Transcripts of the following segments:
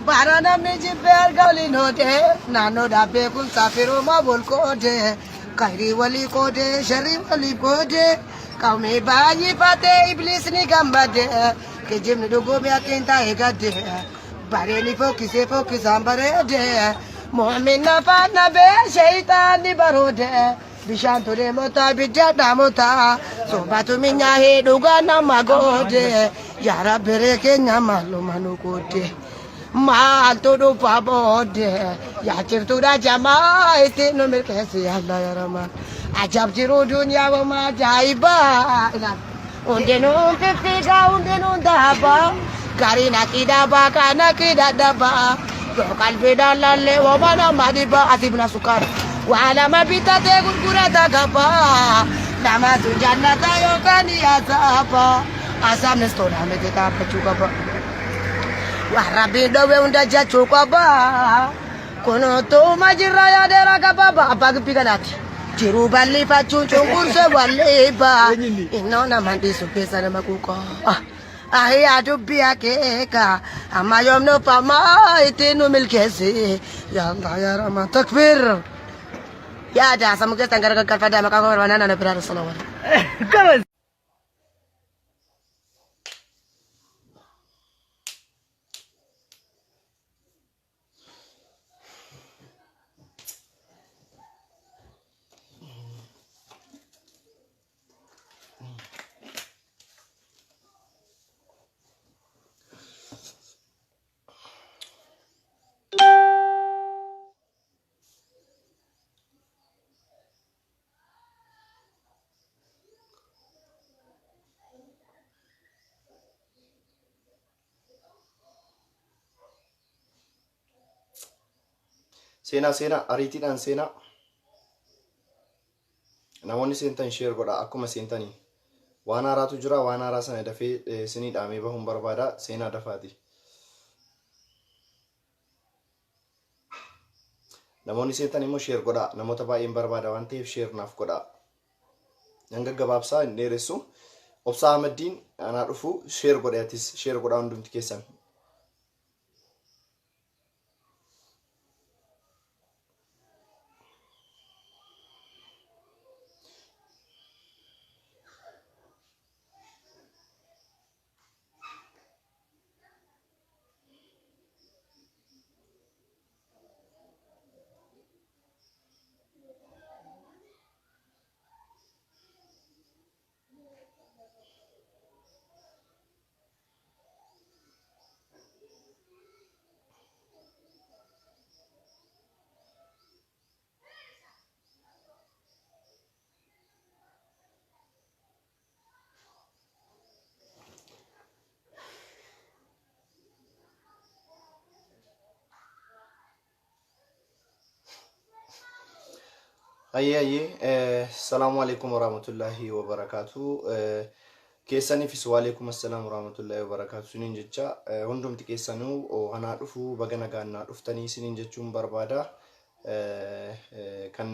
Bara namni jibbee arga waliin hoodee naannoodhaa beekumsaa firoomaa wal qoodee khayrii walii qoodee sharrii walii qoodee qawmii baay'ifatee ibliisni gammadee kijibni dhuguumi akkiin taa'e gaddee bareeni fokkisee fokkisaan bareedee mu'min afaan nabee shayxaanni baroodee bishaan tolee motaa ibidda dhaamotaa sobaatu minyaahee dhugaa nama goodee yaa rabbi ree keenya maaluma nu qoodee maaltu dhufa booddee yaa jirtuudha jamaa itti nu milkeessi yalla yaa ramaan ajab jiruu duniyaa wama ajaa'ibaa ilaal hundinuu fiffiigaa hundinuu daabaa gariin aqiidaa baakaan aqiidaa dabaa yoo qalbiidhaan laallee wama nama dhibaa asii buna sukkaara waa lama bitatee gurgurata gabaa lamatu jannata yookaan azaaba azaabnis tolaa miti dhaabbachuu qaba. Waan rabbiin dhowwe hunda jechuu qaba. Kunuuttuma jirra yaadeera gabaaba abbaa gibbii kanaati. Jiruu bal'ifachuun cunqurse walliiba. Innoo nama dhiisu keessa nama quuqaa. Ahiyaa dubbii akeeka amma yoom nuufamaa ittiin nu milkeessi. Yaa Allah yaa Rahmaan takbiir. Yaada sammuu keessan gara gaggalfadhaa maqaa koo barbaanaa nana biraa salawaa. Seenaa seenaa ariitiidhaan seenaa. Namoonni seentan share godhaa akkuma seentanii. Waan haaraatu jira waan haaraa sana dafee isinii dhaamee bahuun barbaada seenaa dafaati. Namoonni seentan immoo share godhaa namoota baay'een barbaada waan ta'eef share naaf godhaa. Nan gaggabaabsaa hin dheeressu. Obsaa Ahmaddiin anaa dhufu share godhe atis share godhaa hundumti keessan. Hayyee hayyee salaamu alaikum warahmatullahi wabarakaatu keessaniifis waalaikum assalaam warahmatullahi wabarakaatu siniin jecha hundumti keessanuu anaa dhufu baga nagaan naa dhuftanii siniin jechuun barbaada kan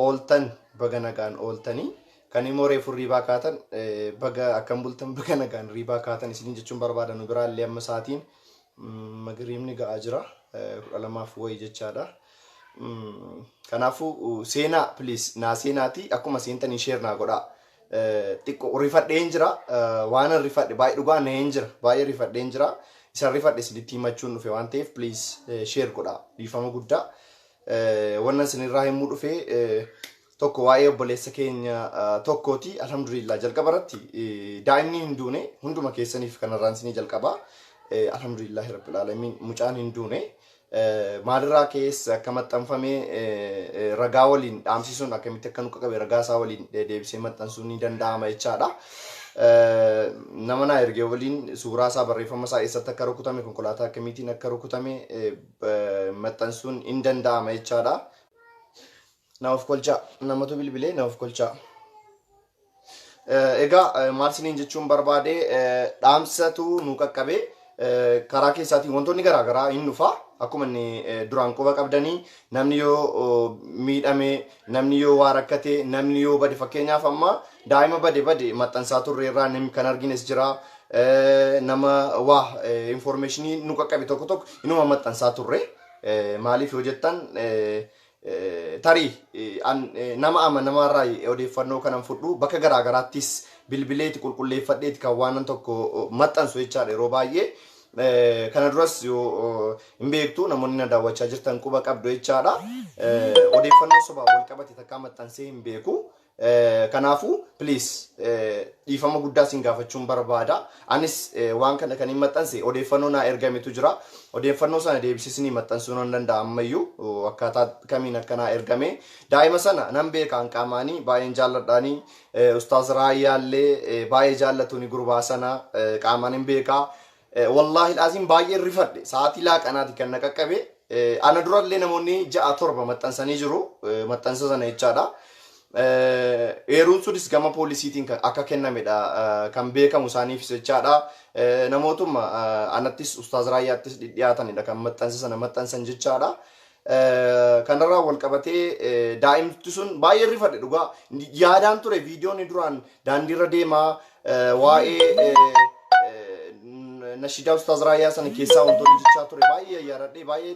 ooltan baga nagaan ooltanii kan immoo reefu riibaa kaatan baga akkam bultan baga nagaan riibaa kaatan isiniin jechuun barbaada nu biraallee amma sa'aatiin magriibni ga'aa jira 12f wayi jechaadha. Kanaafuu seenaa please naa seenaati akkuma seentanii share naa godhaa. Xiqqoo rifadheen jira waan rifadhe baay'ee dhugaa naheen jira baay'ee rifadheen jira isan rifadhe isinitti himachuun dhufe waan ta'eef please share godhaa dhiifama guddaa. Wannan isinirraa himuu dhufe tokko waa'ee obboleessa keenya tokkooti alhamdulillah jalqaba irratti daa'imni hin duune hunduma keessaniif kanarraan isinii jalqaba alhamdulillahi rabbil aalamiin mucaan hin duune. Maalirraa ka'ees akka maxxanfame ragaa waliin dhaamsisuun akkamitti akka nu qaqqabe ragaa isaa waliin deebisee maxxansuun ni danda'ama jechaadha. Nama naa ergee waliin suuraa isaa barreeffama isaa eessatti akka rukutame konkolaataa akkamiitiin akka rukutame maxxansuun hin danda'ama jechaadha. Na of kolchaa namatu bilbilee na of kolchaa. Egaa maal isiniin jechuun barbaade dhaamsatu nu qaqqabe karaa keessaatiin wantoonni garaa garaa hin dhufa. Akkuma inni duraan quba qabdanii namni yoo miidhame, namni yoo waa rakkate, namni yoo bade fakkeenyaaf amma daa'ima bade bade maxxansaa turre irraa namni kan argines jira. Nama waa information nu qaqqabe tokko tokko inuma maxxansaa turre. Maaliif yoo jettan, tarii nama amanamaarraa odeeffannoo kanan fudhu, bakka garaa garaattis bilbileeti qulqulleeffadheeti kan waanan tokko maxxansu jechaadha yeroo baay'ee. Kana duras yoo hin beektu, namoonni na daawwachaa jirtan quba qabdu jechaadha. Odeeffannoo sobaa wal qabate takkaa maxxansee hin beeku. Kanaafuu please, dhiifama guddaa isin gaafachuun barbaada. Anis waan kana kan hin maxxanse odeeffannoo naa ergametu jira. Odeeffannoo sana deebisisanii maxxansuu nan danda'a ammayyuu, akkaataa kamiin akka naa ergame. Daa'ima sana nan beekaan, qaamaanii baay'een jaalladhaanii, Ustaaz Raayyaallee baay'ee jaallatuuni, gurbaa sana qaamaan hin beekaa. Wallaahi laazim baay'ee rifadhe, sa'aatii laaqanaati kan na qaqqabe. Ana durallee namoonni ja'a torba maxxansanii jiru maxxansa sana jechaadha. Eeruun sunis gama poolisiitiin akka kennamedha kan beekamu isaaniif jechaadha. Namootuma anattis Ustaaz Raayyaattis dhiyaatanidha kan maxxansa sana maxxansan jechaadha. Kanarraa wal qabatee daa'imti sun baay'ee rifadhe dhugaa. Yaadaan ture, viidiyoon duraan daandiirra deemaa waa'ee nashidaa Ustaaz Raayyaa sana keessaa wantoonni jechaa ture baay'ee yaadadhee, baay'ee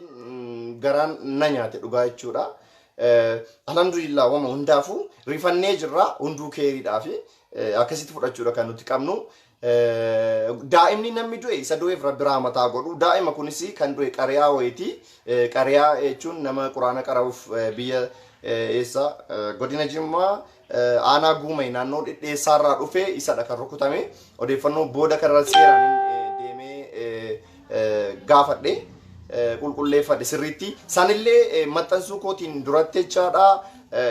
garaan na nyaate dhugaa jechuudha. Alhamdulillah, wama hundaafuu rifannee jirra, hunduu keeriidhaa fi akkasitti fudhachuudha kan nuti qabnu. Daa'imni namni du'e, isa du'eef Rabbi rahmataa godhu. Daa'ima kunis kan du'e qariyaa wayiiti. Qariyaa jechuun nama quraana qara'uuf biyya eessa, godina Jimmaa, aanaa Guumay, naannoo Dhidheessaarraa dhufe isadha kan rukutame. Odeeffannoo booda kanarra seeraan deemee gaafadhe, qulqulleeffadhe sirriitti. Sanillee maxxansuu kootiin duratti jechaadha.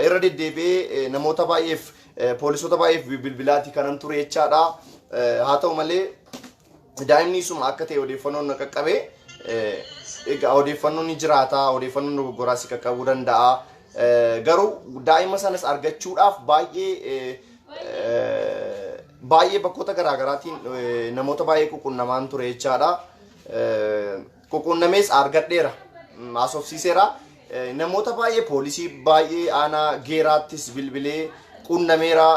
Irra deddeebi'ee namoota baay'eef, poolisoota baay'eef bilbilaati kanan ture jechaadha. Haa ta'u malee daa'imni suma akka ta'e odeeffannoon na qaqqabe. Egaa odeeffannoon ni jiraata, odeeffannoon dogoggoraa si qaqqabuu danda'a. Garuu daa'ima sanas argachuudhaaf baay'ee baay'ee bakkoota garaagaraatiin namoota baay'ee ququnnamaan ture jechaadha. Ququnnamees argadheera. Haasofsiiseera. Namoota baay'ee, poolisii baay'ee aanaa Geeraattis bilbilee qunnameera.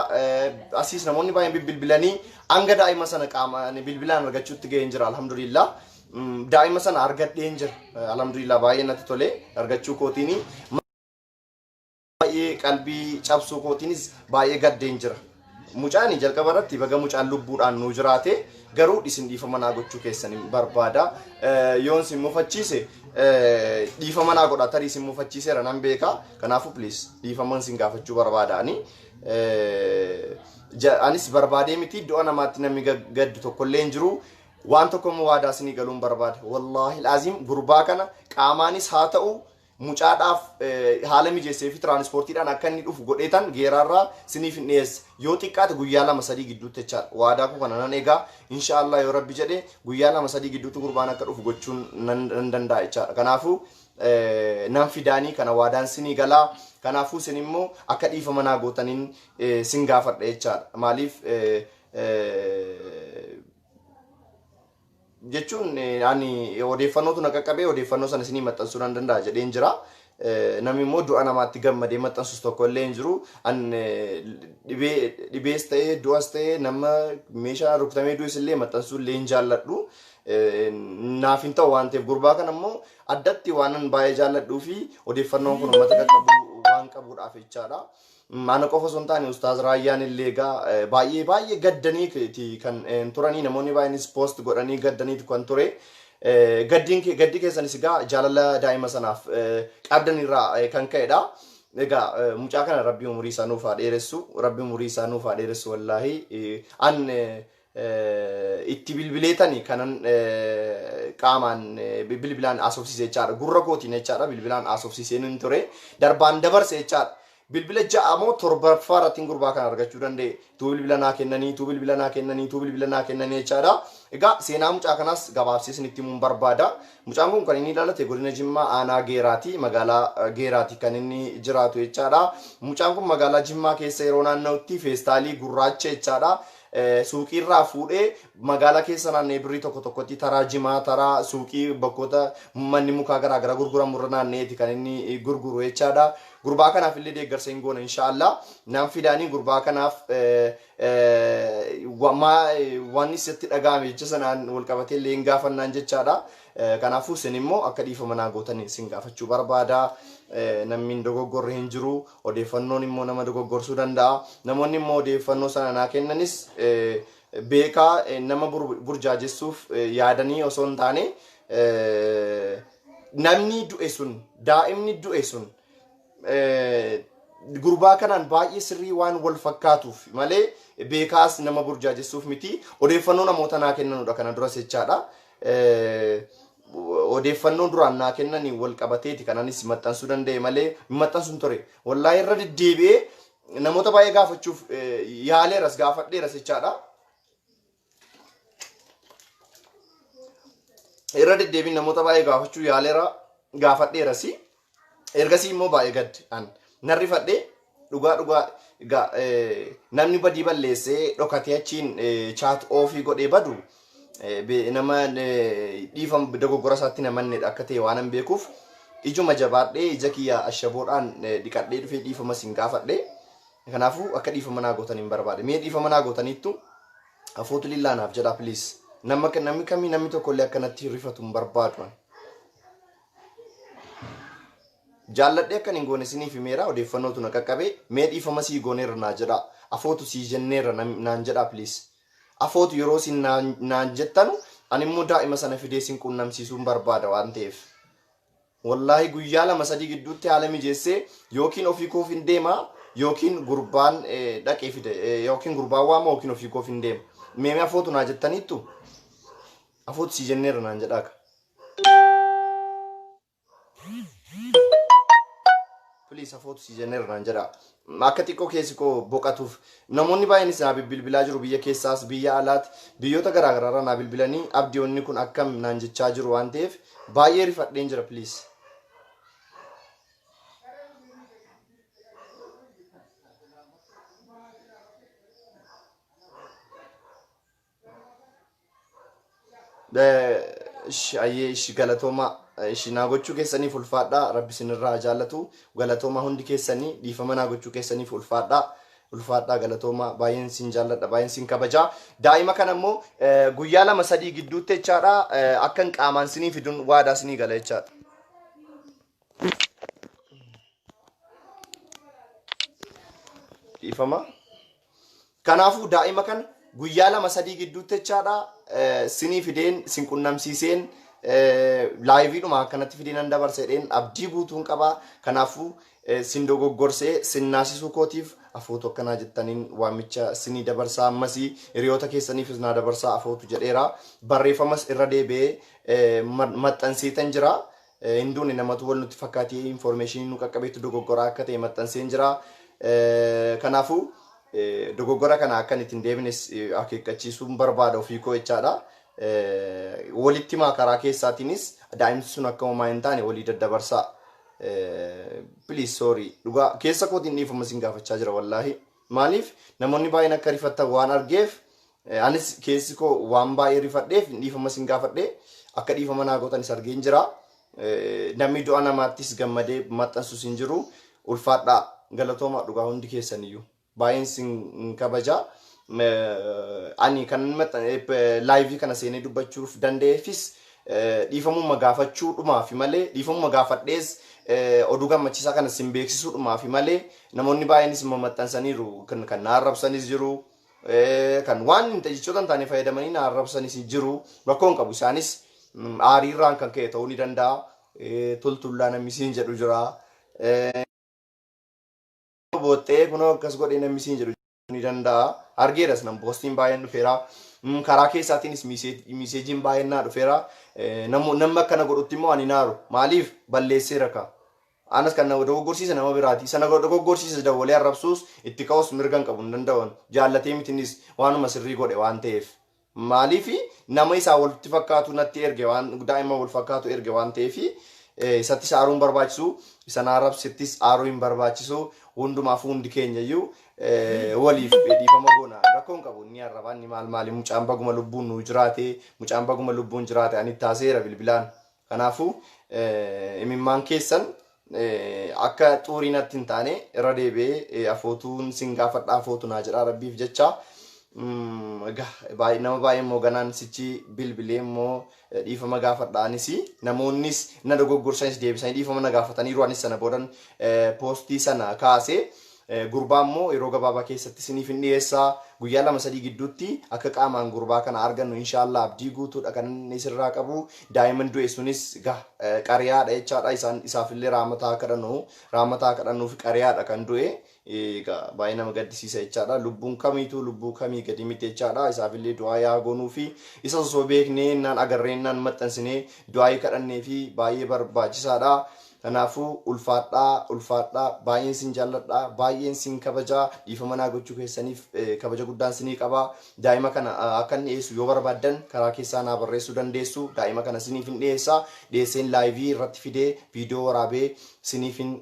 Asiis namoonni baay'een bilbilanii hanga daa'ima sana qaamaan bilbilaan argachuutti ga'een jira, alhamdulillah. Daa'ima sana argadheen jira. Alhamdulillah, baay'ee natti tole argachuu kootiini. Baay'ee qalbii cabsuu kootiinis baay'ee gaddeen jira. Mucaan jalqaba irratti baga mucaan lubbuudhaan nuu jiraate, garuu isin dhiifama naa gochuu keessan barbaada. Yoon isin mufachiise dhiifama naa godha, tarii isin mufachiiseera nan beeka. Kanaafuu please, dhiifama isin gaafachuu barbaada ani. Anis barbaadee miti, du'a namaatti namni gaddu tokkollee hin jiru. Waan tokko immoo waadaa isinii galuun barbaada. Wallaahi laazim, gurbaa kana qaamaanis haa ta'u mucaadhaaf haala mijeessee fi tiraanispoortiidhaan akka inni dhufu godheetan Geeraarraa siniif hin dhiyeessa. Yoo xiqqaate guyyaa 2-3 gidduutti jechaadha. Waadaa koo kana nan eegaa. Inshaallah, yoo Rabbi jedhe guyyaa 2-3 gidduutti gurbaan akka dhufu gochuun nan danda'a jechaadha. Kanaafuu nan fidaanii, kana waadaan sinii galaa. Kanaafuu isin immoo akka dhiifama naa gootaniin sin gaafadha jechaadha. Maaliif jechuun, ani odeeffannootu na qaqqabee, odeeffannoo sana isinii maxxansuu nan danda'a jedheen jira. Namni immoo du'a namaatti gammadee maxxansus tokko illee hin jiru. An dhibees ta'ee du'as ta'ee nama meeshaa rukutamee du'es illee maxxansuu illee hin jaalladhu. Naaf hin ta'u waan ta'eef, gurbaa kana immoo addatti waan baay'ee jaalladhuu fi odeeffannoon kun uummata qaqqabuu waan qabuudhaaf jechaadha. Ana qofa osoo hin taane Ustaaz Raayyaan illee egaa baay'ee baay'ee gaddanii kan turanii, namoonni baay'eenis post godhanii gaddaniitu kan ture. Gaddiin gaddi keessanis egaa jaalala daa'ima sanaaf qabdanirraa kan ka'edha. Egaa mucaa kana Rabbi umurii isaa nuuf haa dheeressu. Rabbi umurii isaa nuuf haa dheeressu, wallaahi. An itti bilbileetani kanan qaamaan bilbilaan haasofsiise jechaadha. Gurra kootiin jechaadha, bilbilaan haasofsiisee nun ture. Darbaan dabarse jechaadha. Bilbila ja'a moo torbaffaa irratti gurbaa kana argachuu danda'e. Tuu bilbila naa kennanii, tuu bilbila naa kennanii, tuu bilbila naa kennanii jechaadha. Egaa seenaa mucaa kanaas gabaabsee isinitti himuun barbaada. Mucaan kun kan inni dhalate godina Jimmaa, aanaa Geeraati. Magaalaa Geeraati kan inni jiraatu jechaadha. Mucaan kun magaalaa Jimmaa keessa yeroo naanna'utti feestaalii gurraacha jechaadha. Suuqiirraa fuudhee magaalaa keessa naannee birrii tokko tokkotti taraa jimaa, taraa suuqii, bakkoota manni mukaa garaagaraa gurguramu irra naanneeti kan inni gurguru jechaadha. Gurbaa kanaaf illee deeggarsa hin goone inshaallah. Naan fidaanii gurbaa kanaaf waan isatti dhaga'ame jecha sanaan wal qabatee illee hin gaafannaan jechaadha. Kanaafuu isin immoo akka dhiifama naa gootanii isin gaafachuu barbaada. Namni hin dogoggorre hin jiru. Odeeffannoon immoo nama dogoggorsuu danda'a. Namoonni immoo odeeffannoo sana naa kennanis beekaa nama burjaajessuuf yaadanii osoo hin taane, namni du'e sun, daa'imni du'e sun gurbaa kanaan baay'ee sirrii waan wal fakkaatuuf malee beekaas nama burjaajessuuf miti. Odeeffannoo namoota naa kennanudha kana duras jechaadha. Odeeffannoo duraan naa kennanii wal qabateeti kananis maxxansuu danda'e malee hin maxxansuun ture. Wallaahi irra deddeebi'ee namoota baay'ee gaafachuuf yaaleeras, gaafadheeras jechaadha. Irra deddeebiin namoota baay'ee gaafachuu yaaleera, gaafadheeras. Ergasii immoo baay'ee gaddi an narrifadhee dhugaa dhugaa egaa namni badii balleessee dhokatee achiin chat off godhee badu nama dhiifam dogoggora isaatti namannedha akka ta'e waan hin beekuuf ijuma jabaadhee ija kiyya ashaboodhaan dhiqadhee dhufee dhiifama sin gaafadhe. Kanaafuu akka dhiifama naa gootan hin barbaade. Mee dhiifama naa gootaniittu, afuutu lillaa naaf jedhaa please. Nama namni kamii namni tokko illee akkanatti rifatu hin barbaadu. Ani. Jaalladhee akkan hin goone isiniif himeera, odeeffannootu na qaqqabe. Mee dhiifama sii gooneerra naa jedhaa. Afootu sii jenneerra naan jedhaa please. Afootu yeroo isin naan jettanu ani immoo daa'ima sana fidee isin qunnamsiisuun barbaada waan ta'eef. Wallaahi guyyaa lama sadii gidduutti haala mijeessee yookiin ofii koof hin deema yookiin gurbaan dhaqee fide, yookiin gurbaan waama yookiin ofii koof hin deema. Mee afootu naa jettaniittu, afootu sii jenneerra naan jedhaa ka. Please, afootu si jenneerra naan jedha. Akka xiqqoo keessi koo boqatuuf namoonni baay'eenis naa bilbilaa jiru, biyya keessaas biyya alaatti biyyoota garaagaraarraa naa bilbilanii abdiyoonni kun akkam naan jechaa jiru waan ta'eef baay'ee rifadheen jira, please. Ishi ayyee, ishi galatoomaa, ishi naa gochuu keessaniif ulfaadhaa, rabbi isinirraa haa jaallatu. Galatoomaa hundi keessanii, dhiifama naa gochuu keessaniif ulfaadhaa, ulfaadhaa, galatoomaa. Baay'een isin jaalladha, baay'een isin kabajaa. Daa'ima kana immoo guyyaa lama sadii gidduutti jechaadha akkan qaamaan isinii fiduun waadaa isinii gala jechaadha. Dhiifama. Kanaafuu daa'ima kana guyyaa lama sadii gidduutti jechaadha sinii fideen sin qunnamsiiseen liveiidhuma akkanatti fideen nan dabarsa jedheen abdii guutuun qaba. Kanaafuu sin dogoggorsee sin naasisuu kootiif afootu akkanaa jettaniin waamicha sinii dabarsaa, ammasii hiriyoota keessaniifis naa dabarsaa afootu jedheera. Barreeffamas irra deebi'ee maxxanseetan jira. Hin duune, namatu wal nutti fakkaatee information nu qaqqabeetu dogoggoraa akka ta'e maxxanseen jira. Kanaafuu dogoggora kana akkan ittiin deebines akeekkachiisuun barbaada ofii koo jechaadha. Walitti himaa, karaa keessaatiinis daa'imti sun akka homaa hin taane walii daddabarsaa. Please, sorry, dhugaa keessa kootiin dhiifama isin gaafachaa jira wallaahi. Maaliif namoonni baay'een akka rifattan waan argeef, anis keessi koo waan baay'ee rifadheef dhiifama isin gaafadhe, akka dhiifama naa gootanis argeen jira. Namni du'a namaattis gammadee maxxansus hin jiru. Ulfaadhaa, galatooma dhugaa hundi keessaniyyuu. Baay'een isin kabaja. Ani kan live kana seenee dubbachuuf danda'eefis dhiifamuma gaafachuudhumaafi malee, dhiifamuma gaafadhees oduu gammachiisaa kana isin beeksisuudhumaafi malee, namoonni baay'eenis immoo maxxansaniiru, kan na arrabsanis jiru. Kan waan hin jechoota hin taane fayyadamanii na arrabsanis jiru. Rakkoo hin qabu, isaanis aariirraan kan ka'e ta'uu ni danda'a. Tultullaa namni siin jedhu jira. Booxxee kunoo akkas godhee namni siin jedhu ni danda'a. Argeeras, nam postiin baay'een dhufeera. Karaa keessaatiinis messageiin baay'een naa dhufeera. Namni akkana godhutti immoo ani naaru. Maaliif balleesseera ka. Anas kan nama dogoggorsiise nama biraati. Sana dogoggorsiise dawwalee arrabsuus itti ka'us mirga hin qabu, hin danda'an. Jaallatee mitinis, waanuma sirrii godhe waan ta'eef. Maaliif nama isaa walitti fakkaatu natti erge, waan daa'ima wal fakkaatu erge waan ta'eef isattis aaruun barbaachisu, isa na arrabsittis aaruu hin barbaachisu. Hundumaafuu hundi keenya iyyuu Waliif dhiifama goona. Rakkoon qabu inni arrabaa inni maal maali mucaan baguma lubbuun nuu jiraate, mucaan baguma lubbuun jiraate, ani itti haaseera bilbilaan. Kanaafuu imimmaan keessan akka xuurii natti hin taane irra deebi'ee afootuun sin gaafadha, afootu naa jedhaa rabbiif jecha. Egaa nama baay'ee immoo ganaan sichi bilbilee immoo dhiifama gaafadha. Anis namoonnis na dogoggorsanis deebisanii dhiifama na gaafataniiru. Anis sana boodan poostii sana kaasee gurbaa immoo yeroo gabaabaa keessatti isiniif hin dhiyeessaa. Guyyaa 2 3 gidduutti akka qaamaan gurbaa kana argannu inshaallah abdii guutuudha kan inni sirraa qabu. Daa'imman du'e sunis qariyaadha jechaadha. Isaan isaafillee raamataa kadhannu, raamataa kadhannuuf qariyaadha kan du'e. Egaa baay'ee nama gaddisiisa jechaadha. Lubbuun kamiitu lubbuu kamii gadi miti jechaadha. Isaafillee du'aa yaa goonuu fi isa osoo beeknee naan agarree naan maxxansinee du'aa kadhannee fi baay'ee barbaachisaadha. Kanaafuu ulfaadhaa, ulfaadhaa, baay'een sin jaalladhaa, baay'een sin kabajaa. Dhiifama naa gochuu keessaniif kabaja guddaan sinii qabaa. Daa'ima kana akka inni dhiyeessu yoo barbaaddan karaa keessaa naa barreessuu dandeessu. Daa'ima kana siniif hin dhiyeessaa. Dhiyeesseen live irratti fidee viidiyoo waraabee siniif hin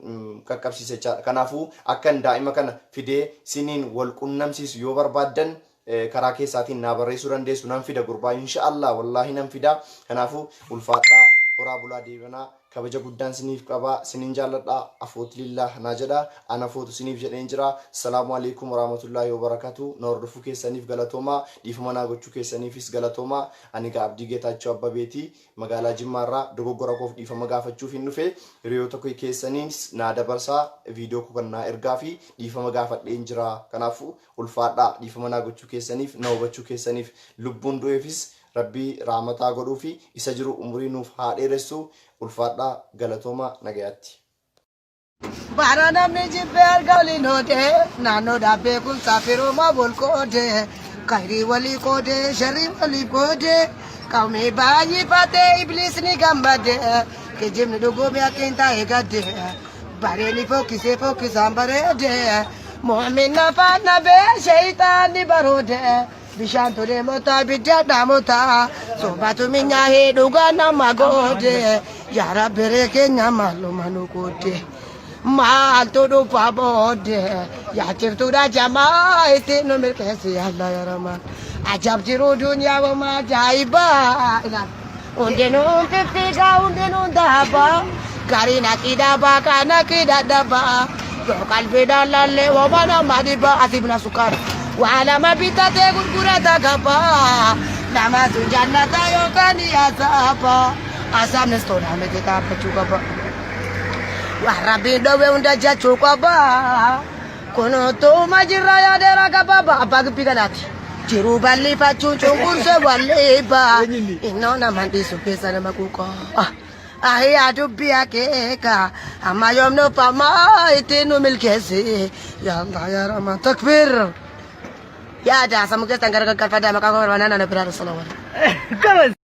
qaqqabsiisa jechaadha. Kanaafuu akka daa'ima kana fidee siniin wal qunnamsiisu yoo barbaaddan karaa keessaatiin naa barreessuu dandeessu. Nan fida gurbaa, inshaallah, wallaahi nan fida. Kanaafuu ulfaadhaa, horaa bulaa, deebanaa. Kabaja guddaan siniif qabaa, sinin jaalladha. Afootilillah naa jedha, ana footu siniif jedheen jira. Salaamu alaikum warahmatullaahi wabarakatu. Na hordofuu keessaniif galatoomaa, dhiifama naa gochuu keessaniifis galatoomaa. Ani gaa Abdii Geetaachoo Abbabeetii magaalaa Jimmaarraa dogoggora koof dhiifama gaafachuuf hin dhufe. Hiriyoota koo keessaniis naa dabarsaa, viidiyoo koo kan naa ergaa fi dhiifama gaafadheen jira. Kanaafuu ulfaadhaa, dhiifama naa gochuu keessaniif, na hubachuu keessaniif, lubbuun du'eefis rabbii raamataa godhuu fi isa jiru umurii nuuf haa dheeressu. Ulfaadhaa, galatooma, nagayaatti. Bara namni jibbee arga waliin hoodee, naannoo dhaabbee kun saafiruma wal qoodee, khayrii walii qoodee, sharrii walii qoodee, qawmii baay'ifatee ibliisni gammadee, kijibni dhuguumi akkiin taa'e gaddee, bareeni fokkisee fokkisaan bareedee, mu'min afaan nabee sheeyxaanni baroodee, bishaan tolee motaa ibidda dhaamotaa, soobatu minyaahee dhugaa nama goodee, yaa rabbiree keenya maaluma nu qoodee. Maaltu dhufa booddee yaachiftuudha jamaa itti nu milkeessi yalla yaa Rahmaan. Ajab jiru duniyaa wama ajaa'ibaa ilaal. Hundinuun fiffiigaa, hundinuun daabaa, gariin aqiidaa baakaan aqiidaa dhabaa, yoo qalbiidhaan laallee wama nama dhibaa. Asii bina sukkaara waa lama bitatee gurgurata gabaa, nama sun jannata yookaan azaaba. Azaabnis tolaa miti dhaabbachuu qaba. Waan rabbiin dhowe hunda jechuu qaba. Kunuutuma jirra yaadeera gabaaba abbaa gibbii kanaati. Jiruu bal'ifachuun cunqursee walliiba. Innoo nama dhiisu keessa nama quuqaa. Ahiyaa dubbii akeeka amma yoom nuufamaa ittiin nu milkeessi. Yaa Allah yaa Rahmaan takbiir. Yaada sammuu keessan gargaggalfadhaa maqaa koo barbaanaan ana biraa salawaa. Gabas.